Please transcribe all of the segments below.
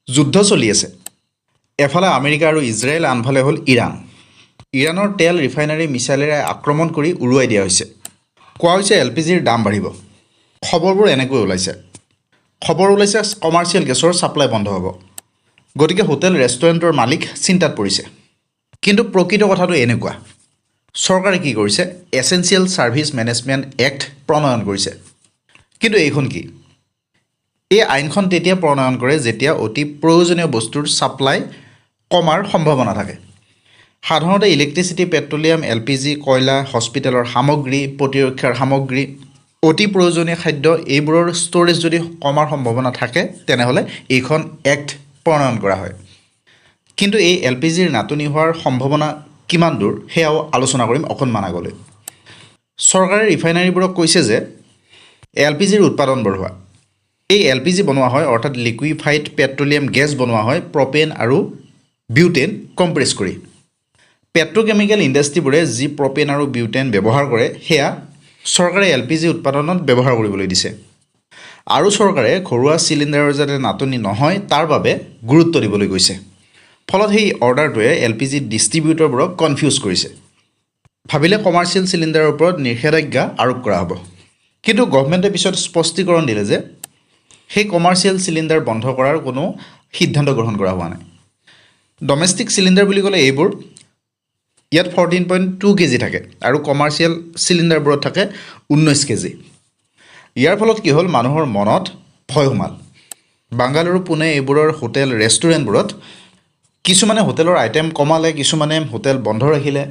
যুদ্ধ চলি আছে। এফালে আমেৰিকা আৰু ইজৰাইল, আনফালে হ'ল ইৰাণ। ইৰাণৰ তেল ৰিফাইনাৰী মিছাইলেৰে আক্ৰমণ কৰি উৰুৱাই দিয়া হৈছে। কোৱা হৈছে এলপিজিৰ দাম বাঢ়িব। খবৰবোৰ এনেকৈ ওলাইছে। খবৰ ওলাইছে কমাৰ্চিয়েল গেছৰ ছাপ্লাই বন্ধ হ'ব। গতিকে হোটেল ৰেষ্টুৰেণ্টৰ মালিক চিন্তাত পৰিছে। কিন্তু প্ৰকৃত কথাটো এনেকুৱা, চৰকাৰে কি কৰিছে? এচেঞ্চিয়েল ছাৰ্ভিচ মেনেজমেণ্ট এক্ট প্ৰণয়ন কৰিছে। কিন্তু এইখন কি? এই আইনখন তেতিয়া প্ৰণয়ন কৰে যেতিয়া অতি প্ৰয়োজনীয় বস্তুৰ ছাপ্লাই কমাৰ সম্ভাৱনা থাকে। সাধাৰণতে ইলেক্ট্ৰিচিটি, পেট্ৰলিয়াম, এলপিজি, কয়লা, হস্পিটেলৰ সামগ্ৰী, প্ৰতিৰক্ষাৰ সামগ্ৰী, অতি প্ৰয়োজনীয় খাদ্য, এইবোৰৰ ষ্ট'ৰেজ যদি কমাৰ সম্ভাৱনা থাকে, তেনেহ'লে এইখন এক্ট প্ৰণয়ন কৰা হয়। কিন্তু এই এলপিজিৰ নাটনি হোৱাৰ সম্ভাৱনা কিমান দূৰ, সেয়াও আলোচনা কৰিম অকণমান আগলৈ। চৰকাৰে ৰিফাইনাৰীবোৰক কৈছে যে এলপিজিৰ উৎপাদন বঢ়োৱা। এই এলপিজি বনোৱা হয়, অৰ্থাৎ লিকুইফাইড পেট্ৰলিয়াম গেছ বনোৱা হয় প্ৰপেন আৰু বিউটেন কম্প্ৰেছ কৰি। পেট্ৰ'কেমিকেল ইণ্ডাষ্ট্ৰিবোৰে যি প্ৰপেন আৰু বিউটেন ব্যৱহাৰ কৰে, সেয়া চৰকাৰে এলপিজি উৎপাদনত ব্যৱহাৰ কৰিবলৈ দিছে। আৰু চৰকাৰে ঘৰুৱা চিলিণ্ডাৰৰ যাতে নাটনি নহয়, তাৰ বাবে গুৰুত্ব দিবলৈ কৈছে। ফলত সেই অৰ্ডাৰটোৱে এলপিজি ডিষ্ট্ৰিবিউটৰবোৰক কনফিউজ কৰিছে। ভাবিলে কমাৰ্চিয়েল চিলিণ্ডাৰৰ ওপৰত নিষেধাজ্ঞা আৰোপ কৰা হ'ব। কিন্তু গভমেণ্টে পিছত স্পষ্টীকৰণ দিলে যে সেই কমাৰ্চিয়েল চিলিণ্ডাৰ বন্ধ কৰাৰ কোনো সিদ্ধান্ত গ্ৰহণ কৰা হোৱা নাই। ডমেষ্টিক চিলিণ্ডাৰ বুলি ক'লে এইবোৰ, ইয়াত 14.2 কেজি থাকে আৰু কমাৰ্চিয়েল চিলিণ্ডাৰবোৰত থাকে 19 কেজি। ইয়াৰ ফলত কি হ'ল? মানুহৰ মনত ভয় সোমাল। বাংগালুৰু, পুনে এইবোৰৰ হোটেল ৰেষ্টুৰেণ্টবোৰত কিছুমানে হোটেলৰ আইটেম কমালে, কিছুমানে হোটেল বন্ধ ৰাখিলে,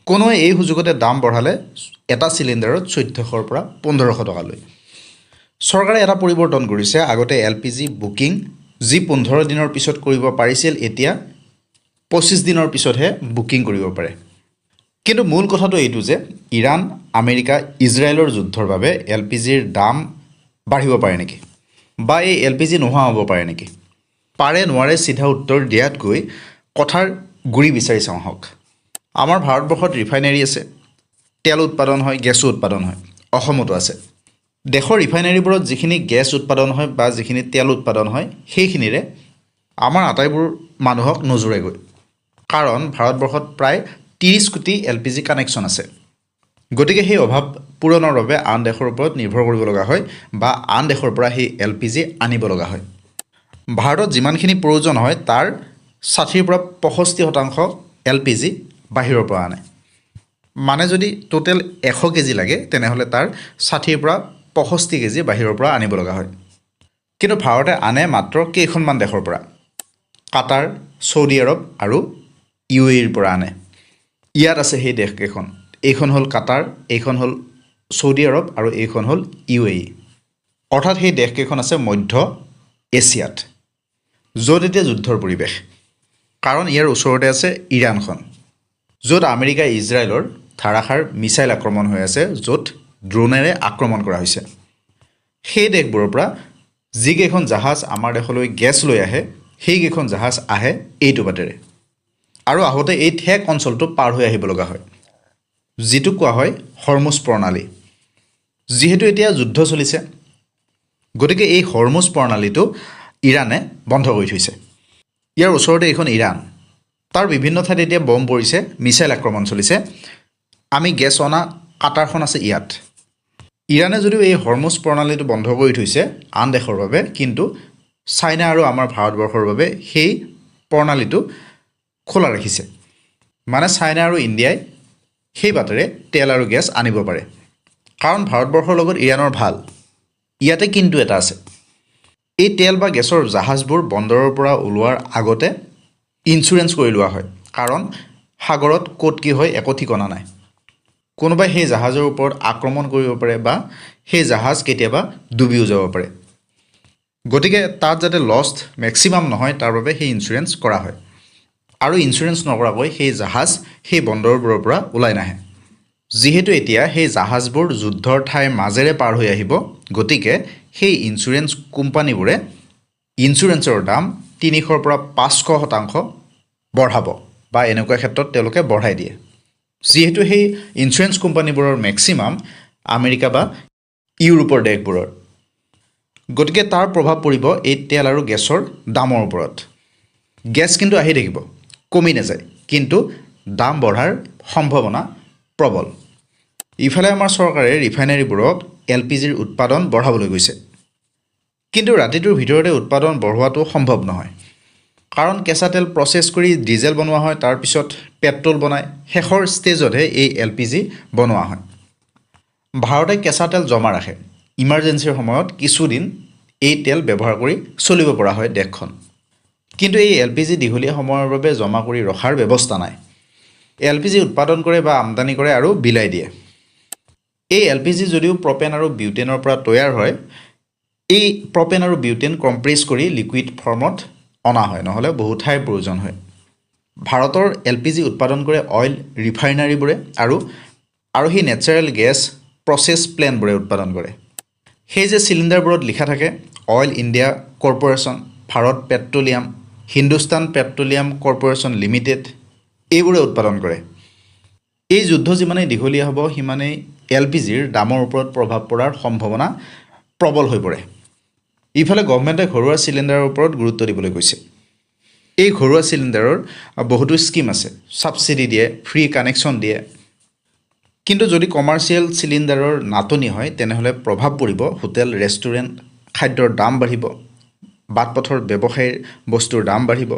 কোনোৱে এই সুযোগতে দাম বঢ়ালে এটা চিলিণ্ডাৰত 1400ৰ পৰা 1500 টকালৈ। চৰকাৰে এটা পৰিৱৰ্তন কৰিছে। আগতে এলপিজি বুকিং যি 15 দিনৰ পিছত কৰিব পাৰিছিল, এতিয়া 25 দিনৰ পিছতহে বুকিং কৰিব পাৰে। কিন্তু মূল কথাটো এইটো যে ইৰাণ, আমেৰিকা, ইজৰাইলৰ যুদ্ধৰ বাবে এলপিজিৰ দাম বাঢ়িব পাৰে নেকি বা এই এলপিজি নোহোৱা হ'ব পাৰে নেকি? পাৰে নোৱাৰে চিধা উত্তৰ দিয়াতকৈ কথাৰ গুৰি বিচাৰি চাওঁ আহক। আমাৰ ভাৰতবৰ্ষত ৰিফাইনেৰী আছে, তেল উৎপাদন হয়, গেছো উৎপাদন হয়, অসমতো আছে। দেশৰ ৰিফাইনেৰীবোৰত যিখিনি গেছ উৎপাদন হয় বা যিখিনি তেল উৎপাদন হয়, সেইখিনিৰে আমাৰ আটাইবোৰ মানুহক নোজোৰেগৈ। কাৰণ ভাৰতবৰ্ষত প্ৰায় 30 কোটি এলপিজি কানেকশ্যন আছে। গতিকে সেই অভাৱ পূৰণৰ বাবে আন দেশৰ ওপৰত নিৰ্ভৰ কৰিব লগা হয় বা আন দেশৰ পৰা সেই এলপিজি আনিব লগা হয়। ভাৰতত যিমানখিনি প্ৰয়োজন হয়, তাৰ 60ৰ পৰা 65% এলপিজি বাহিৰৰ পৰা আনে। মানে যদি টোটেল 100 কেজি লাগে, তেনেহ'লে তাৰ 60ৰ পৰা 65 কেজি বাহিৰৰ পৰা আনিব লগা হয়। কিন্তু ভাৰতে আনে মাত্ৰ কেইখনমান দেশৰ পৰা। কাটাৰ, চৌদি আৰৱ আৰু ইউএইৰ পৰা আনে। ইয়াত আছে সেই দেশকেইখন। এইখন হ'ল কাটাৰ, এইখন হ'ল চৌদি আৰৱ আৰু এইখন হ'ল ইউএই। অৰ্থাৎ সেই দেশকেইখন আছে মধ্য এছিয়াত, য'ত এতিয়া যুদ্ধৰ পৰিৱেশ। কাৰণ ইয়াৰ ওচৰতে আছে ইৰাণখন, য'ত আমেৰিকা ইজৰাইলৰ ধাৰাসাৰ মিছাইল আক্ৰমণ হৈ আছে, য'ত ড্ৰোনেৰে আক্ৰমণ কৰা হৈছে। সেই দেশবোৰৰ পৰা যিকেইখন জাহাজ আমাৰ দেশলৈ গেছ লৈ আহে, সেইকেইখন জাহাজ আহে এইটো বাটেৰে আৰু আহোঁতে এই ঠেক অঞ্চলটো পাৰ হৈ আহিব লগা হয়, যিটো কোৱা হয় হৰমুজ প্ৰণালী। যিহেতু এতিয়া যুদ্ধ চলিছে, গতিকে এই হৰমুজ প্ৰণালীটো ইৰাণে বন্ধ কৰি থৈছে। ইয়াৰ ওচৰতে এইখন ইৰাণ। তাৰ বিভিন্ন ঠাইত এতিয়া বম পৰিছে, মিছাইল আক্ৰমণ চলিছে। আমি গেছ অনা কাটাৰখন আছে ইয়াত। ইৰাণে যদিও এই হৰমুজ প্ৰণালীটো বন্ধ কৰি থৈছে আন দেশৰ বাবে, কিন্তু চাইনা আৰু আমাৰ ভাৰতবৰ্ষৰ বাবে সেই প্ৰণালীটো খোলা ৰাখিছে। মানে চাইনা আৰু ইণ্ডিয়াই সেই বাটেৰে তেল আৰু গেছ আনিব পাৰে, কাৰণ ভাৰতবৰ্ষৰ লগত ইৰাণৰ ভাল। ইয়াতে কিন্তু এটা আছে। এই তেল বা গেছৰ জাহাজবোৰ বন্দৰৰ পৰা ওলোৱাৰ আগতে ইঞ্চুৰেঞ্চ কৰি লোৱা হয়। কাৰণ সাগৰত ক'ত কি হয় একো ঠিকনা নাই। কোনোবাই সেই জাহাজৰ ওপৰত আক্ৰমণ কৰিব পাৰে বা সেই জাহাজ কেতিয়াবা ডুবিও যাব পাৰে। গতিকে তাত যাতে লছ মেক্সিমাম নহয়, তাৰ বাবে সেই ইঞ্চুৰেঞ্চ কৰা হয়। আৰু ইঞ্চুৰেঞ্চ নকৰাকৈ সেই জাহাজ সেই বন্দৰবোৰৰ পৰা ওলাই নাহে। যিহেতু এতিয়া সেই জাহাজবোৰ যুদ্ধৰ ঠাইৰ মাজেৰে পাৰ হৈ আহিব, গতিকে সেই ইঞ্চুৰেঞ্চ কোম্পানীবোৰে ইঞ্চুৰেঞ্চৰ দাম 300ৰ পৰা 500% বঢ়াব বা এনেকুৱা ক্ষেত্ৰত তেওঁলোকে বঢ়াই দিয়ে। যিহেতু সেই ইঞ্চুৰেঞ্চ কোম্পানীবোৰৰ মেক্সিমাম আমেৰিকা বা ইউৰোপৰ দেশবোৰৰ। গতিকে তাৰ প্ৰভাৱ পৰিব এই তেল আৰু গেছৰ দামৰ ওপৰত। গেছ কিন্তু আহি থাকিব, কমি নাযায়, কিন্তু দাম বঢ়াৰ সম্ভাৱনা প্ৰবল। ইফালে আমাৰ চৰকাৰে ৰিফাইনেৰীবোৰক এলপিজিৰ উৎপাদন বঢ়াবলৈ গৈছে, কিন্তু ৰাতিটোৰ ভিতৰতে উৎপাদন বঢ়োৱাটো সম্ভৱ নহয়, কাৰণ কেঁচা তেল প্ৰচেছ কৰি ডিজেল বনোৱা হয়, তাৰপিছত পেট্ৰল বনায়, শেষৰ ষ্টেজতহে এই এলপিজি বনোৱা হয়। ভাৰতে কেঁচা তেল জমা ৰাখে, ইমাৰ্জেঞ্চিৰ সময়ত কিছুদিন এই তেল ব্যৱহাৰ কৰি চলিব পৰা হয় দেশখন। কিন্তু এই এলপিজি দীঘলীয়া সময়ৰ বাবে জমা কৰি ৰখাৰ ব্যৱস্থা নাই। এলপিজি উৎপাদন কৰে বা আমদানি কৰে আৰু বিলাই দিয়ে। এই এলপিজি যদিও প্ৰপেন আৰু বিউটেনৰ পৰা তৈয়াৰ হয়, এই প্ৰপেন আৰু বিউটেন কম্প্ৰেছ কৰি লিকুইড ফৰ্মত অনা হয়, নহ'লে বহু ঠাইৰ প্ৰয়োজন হয়। ভাৰতৰ এলপিজি উৎপাদন কৰে অইল ৰিফাইনাৰীবোৰে আৰু সেই নেচাৰেল গেছ প্ৰচেছ প্লেণ্টবোৰে উৎপাদন কৰে। সেই যে চিলিণ্ডাৰবোৰত লিখা থাকে Oil India Corporation, Bharat Petroleum, Hindustan Petroleum Corporation Limited, এইবোৰে উৎপাদন কৰে। এই যুদ্ধ যিমানেই দীঘলীয়া হ'ব, সিমানেই এলপিজিৰ দামৰ ওপৰত প্ৰভাৱ পৰাৰ সম্ভাৱনা প্ৰবল হৈ পৰে। ইফালে গভমেণ্টে ঘৰুৱা চিলিণ্ডাৰৰ ওপৰত গুৰুত্ব দিবলৈ কৈছে। এই ঘৰুৱা চিলিণ্ডাৰৰ বহুতো স্কীম আছে, ছাবচিডি দিয়ে, ফ্ৰী কানেকশ্যন দিয়ে। কিন্তু যদি কমাৰ্চিয়েল চিলিণ্ডাৰৰ নাটনি হয়, তেনেহ'লে প্ৰভাৱ পৰিব হোটেল, ৰেষ্টুৰেণ্ট, খাদ্যৰ দাম বাঢ়িব, বাট পথৰ ব্যৱসায়ীৰ বস্তুৰ দাম বাঢ়িব,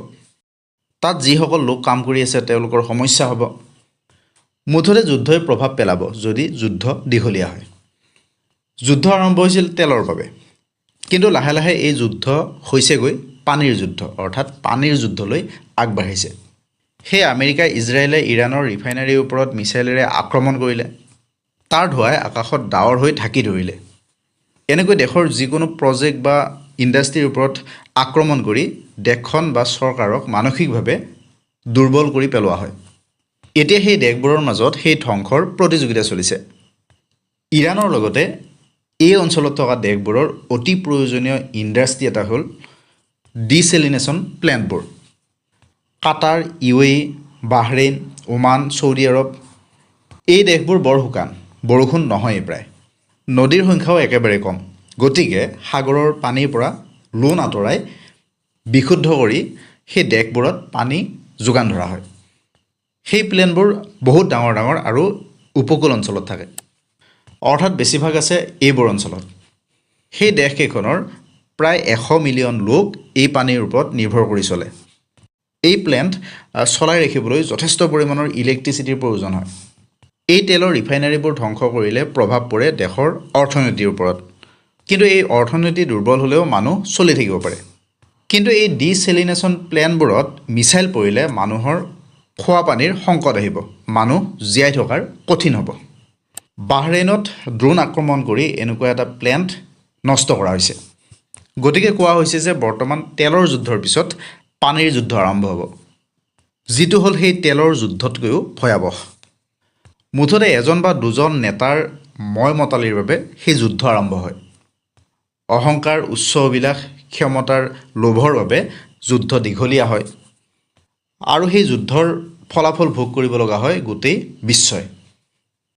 তাত যিসকল লোক কাম কৰি আছে তেওঁলোকৰ সমস্যা হ'ব। মুঠতে যুদ্ধই প্ৰভাৱ পেলাব যদি যুদ্ধ দীঘলীয়া হয়। যুদ্ধ আৰম্ভ হৈছিল তেলৰ বাবে, কিন্তু লাহে লাহে এই যুদ্ধ হৈছেগৈ পানীৰ যুদ্ধ, অৰ্থাৎ পানীৰ যুদ্ধলৈ আগবাঢ়িছে। সেই আমেৰিকাই, ইজৰাইলে ইৰাণৰ ৰিফাইনাৰীৰ ওপৰত মিছাইলেৰে আক্ৰমণ কৰিলে, তাৰ ধোঁৱাই আকাশত ডাৱৰ হৈ ঢাকি ধৰিলে। এনেকৈ দেশৰ যিকোনো প্ৰজেক্ট বা ইণ্ডাষ্ট্ৰীৰ ওপৰত আক্ৰমণ কৰি দেশখন বা চৰকাৰক মানসিকভাৱে দুৰ্বল কৰি পেলোৱা হয়। এতিয়া সেই দেশবোৰৰ মাজত সেই ধ্বংসৰ প্ৰতিযোগিতা চলিছে। ইৰাণৰ লগতে এই অঞ্চলত থকা দেশবোৰৰ অতি প্ৰয়োজনীয় ইণ্ডাষ্ট্ৰী এটা হ'ল ডিচেলিনেশ্যন প্লেণ্টবোৰ। কাটাৰ, ইউএই, বাহৰেইন, ওমান, চৌদি আৰৱ, এই দেশবোৰ বৰ শুকান, বৰষুণ নহয়েই প্ৰায়, নদীৰ সংখ্যাও একেবাৰে কম। গতিকে সাগৰৰ পানীৰ পৰা লোন আঁতৰাই বিশুদ্ধ কৰি সেই দেশবোৰত পানী যোগান ধৰা হয়। সেই প্লেনবোৰ বহুত ডাঙৰ ডাঙৰ আৰু উপকূল অঞ্চলত থাকে, অৰ্থাৎ বেছিভাগ আছে এইবোৰ অঞ্চলত। সেই দেশকেইখনৰ প্ৰায় 100 মিলিয়ন লোক এই পানীৰ ওপৰত নিৰ্ভৰ কৰি চলে। এই প্লেণ্ট চলাই ৰাখিবলৈ যথেষ্ট পৰিমাণৰ ইলেক্ট্ৰিচিটিৰ প্ৰয়োজন হয়। এই তেলৰ ৰিফাইনাৰীবোৰ ধ্বংস কৰিলে প্ৰভাৱ পৰে দেশৰ অৰ্থনীতিৰ ওপৰত, কিন্তু এই অৰ্থনীতি দুৰ্বল হ'লেও মানুহ চলি থাকিব পাৰে। কিন্তু এই ডিচেলিনেশ্যন প্লেণ্টবোৰত মিছাইল পৰিলে মানুহৰ খোৱা পানীৰ সংকট আহিব, মানুহ জীয়াই থকাৰ কঠিন হ'ব। বাহৰেইনত ড্ৰোন আক্ৰমণ কৰি এনেকুৱা এটা প্লেণ্ট নষ্ট কৰা হৈছে। গতিকে কোৱা হৈছে যে বৰ্তমান তেলৰ যুদ্ধৰ পিছত পানীৰ যুদ্ধ আৰম্ভ হ'ব, যিটো হ'ল সেই তেলৰ যুদ্ধতকৈও ভয়াৱহ। মুঠতে এজন বা দুজন নেতাৰ মই মতালিৰ বাবে সেই যুদ্ধ আৰম্ভ হয়। অহংকাৰ, উচ্চ অভিলাষ, ক্ষমতাৰ লোভৰ বাবে যুদ্ধ দীঘলীয়া হয় আৰু সেই যুদ্ধৰ ফলাফল ভোগ কৰিব লগা হয় গোটেই বিশ্বই।